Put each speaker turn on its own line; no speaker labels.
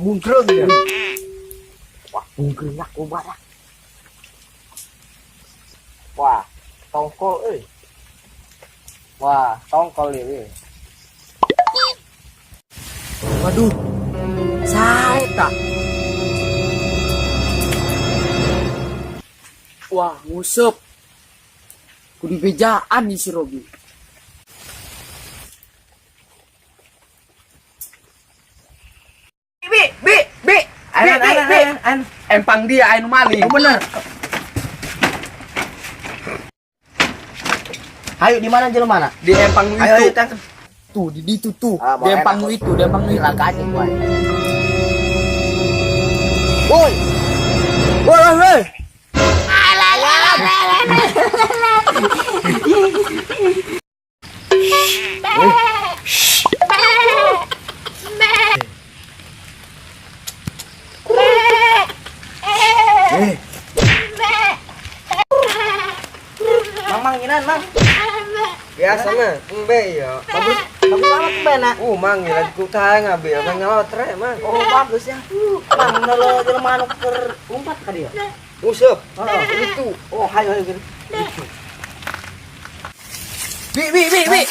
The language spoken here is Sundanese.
Bungkreng ya.
Wah, bungkreng aku badak. Wah, tongkol euy. Wah, tongkol ieu.
Waduh. Sae tak. Wah, nguseup. Kudu bejaan nih si Robi. Bi, bi, bi, bi, bi, bi. Empang dia anu maling.
Oh, bener. Hayu di mana jelema mana?
Di empang
Ayo, ayo
itu.
tangkep.
Tuh, di ditu tuh.
Ah,
Di empang
enak.
itu, di empang itu.
Langkah aja gua.
Woi. Woi, woi, woi. Eh,
Mang, mang nginan, mang.
Biasa mah, embe ya.
Bagus, bagus amat embe na.
Mang ya ku tahan ngabe mang ngalotre mang.
Oh, bagus ya. Mang nelo jelema anu keur umpat ka dia.
Useup.
Heeh, itu. Oh, hayu hayu gitu.
Bi, bi, bi, bi.